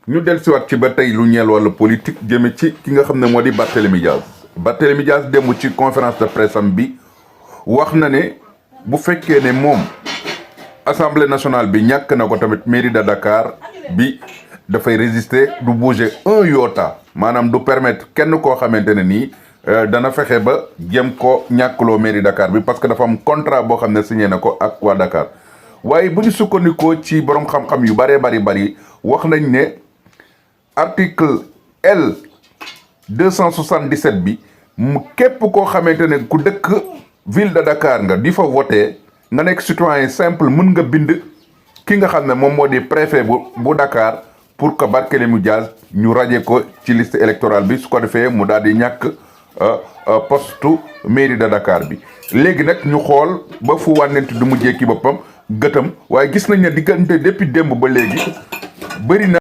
ñu dellusiwaat ci ba tey lu ñeel wàllu politique jëme ci ki nga xam ne moo di Barthélémy Dias. Barthélémy Dias démb ci conférence de presse am bi wax na ne bu fekkee ne moom assemblée nationale bi ñàkk na ko tamit mairie de Dakar bi dafay résister du bouger un iota maanaam du permettre kenn koo xamante ne nii dana fexe ba jëm ko ñàkkloo mairie Dakar bi parce que dafa am contrat boo xam ne signé na ko ak waa Dakar. waaye bu ñu sukkandikoo ci borom xam-xam yu bëree bari wax nañ ne article L 277 bi képp koo xamante ne ku dëkk ville de Dakar nga di fa voté nga nekk citoyen simple mën nga bind ki nga xam ne moom moo di préfet bu Dakar pour que Barthélémy Dias ñu raje ko ci liste électorale bi su ko defee mu daal di ñàkk postu mairie de Dakar bi. léegi nag ñu xool ba fu wànnent du mujjee ki boppam gëtam waaye gis nañ ne diggante depuis démb ba léegi bëri na